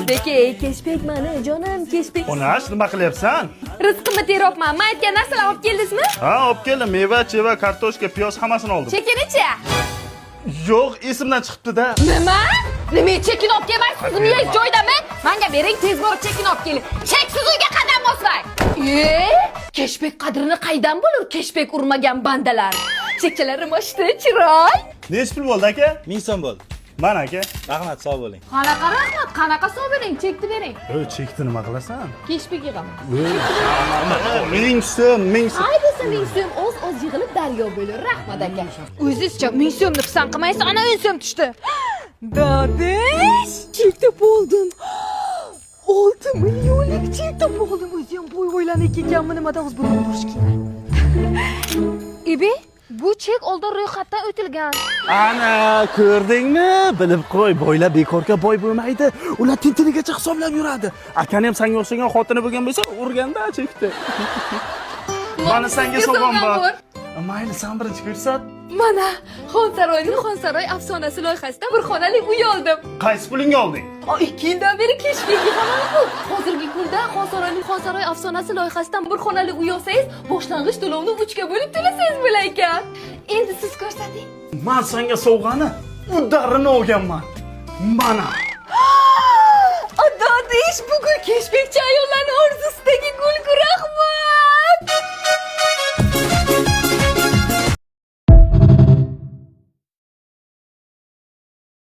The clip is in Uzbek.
Cashback, ey, cashback mani, jonim, cashback. Onash, nima qilyapsan? Rizqimni teryapman. Men aytgan narsalarni olib keldingizmi? Ha, olib keldim. Meva, cheva, kartoshka, piyoz, hammasini oldim. Chekinichi? Yo'q, esimdan chiqibdi-da. Nima? Nima, chekini olib kelmaysiz? Miyangiz joyidami? Manga bering, tez borib chekini olib keling. Cheksiz uyga qadam bosmang. E, cashback qadrini qaydan bilur cashback urmagan bandalar? Chekkalarim oshdi, chiroy. Nechi pul bo'ldi, aka? 1000 so'm bo'ldi. Mana, aka. Rahmat, sog' bo'ling. Qanaqa rahmat, qanaqa sog' bo'ling, chekni bering. Ey, chekni nima qilasan? Cashback yig'aman. 1000 so'm, 1000 so'm. Ay desa 1000 so'm oz oz yig'ilib daryo bo'lur. Rahmat, aka. O'zizcha 1000 so'mni pisand qilmaysiz, ana 10 so'm tushdi. Dadish, chek topoldim. 6 millionlik chek topoldim. O'zi ham boy oilaniki ekanmi, nimadan o'zi buni burish kerak. Ibe, bu chek oldin ro'yxatdan o'tilgan. Ana, ko'rdingmi? Bilib qo'y, boylar bekorga boy bo'lmaydi. Ular tintinigacha hisoblab yuradi. Akani ham sanga o'xshagan xotini bo'lgan bo'lsa, urganda chekdi. Mana senga sovg'am bor. Mayli, sen birinchi ko'rsat. Mana, Xonsaroyning Xonsaroy afsonasi loyihasidan bir xonali uy oldim. Qaysi pulingga olding? 2 yildan beri cashback yig'aman-ku. Hozirgi kunda Xonsaroyning Xonsaroy afsonasi loyihasidan bir xonali uy olsangiz, boshlang'ich to'lovni uchga bo'lib to'lasangiz bo'lar ekan. Endi siz ko'rsating. Man senga sovg'ani udarini olganman. Mana. Dodish, bugun cashbackchi ayollarni